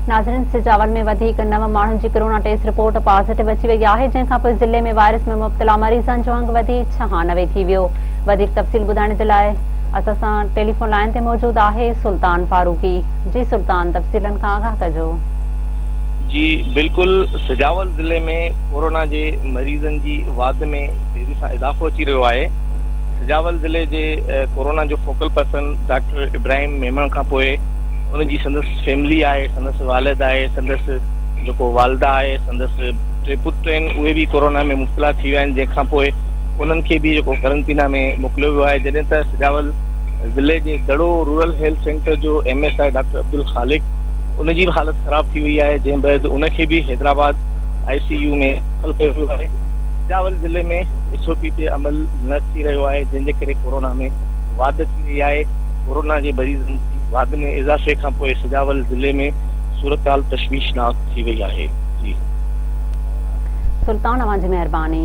ناظرين سجاول ۾ وڌيڪ نو ماڻهن جي ڪرونا ٽيسٽ رپورٽ پازيٽو اچي وئي آهي جنهن کانپوء ضلعي ۾ وائرس ۾ مبتلا مريضن جو انگ وڌي 96 ٿي ويو وڌيڪ تفصيل ٻڌائڻ جي لاء اسان سان ٽيليفون لائين تي موجود آهي سلطان فاروقي جي سلطان تفصيلن کان آگاهه ڪجو. جي بلڪل سجاول ضلعي ۾ ڪورونا جي مريضن جي واڌ ۾ تيزي سان اضافو اچي رهيو آهي سجاول ضلعي جي ڪورونا جو focal person doctor Ibrahim Memon کانپوء ان جي سندس فيملي آهي، سندس والد آهي، سندس جيڪو والده آهي، سندس ٽي پٽ آهن اهي به ڪورونا ۾ مبتلا ٿي ويا آهن جنهن کان پوء انهن کي به جيڪو قرنطينه ۾ موڪليو ويو آهي جڏهن ته سجاول ضلعي جي دڙو رورل هيلٿ سينٽر جو ايم ايس آهي ڊاڪٽر عبدالخالق ان جي به حالت خراب ٿي وئي آهي جنهن بعد ان کي به حيدرآباد آء سي يو ۾ داخل ڪيو ويو آهي سجاول ضلعي ۾ ايس او پي تي عمل نه ٿي رهيو آهي جنهن جي ڪري ڪورونا ۾ واڌ ٿي رهي آهي ڪورونا جي مريضن جي واڌ ۾ اضافي کانپوء سجاول ضلعي ۾ صورتحال تشويشناڪ ٿي وئي آهي. جي. سلطان اوهان جي مهرباني.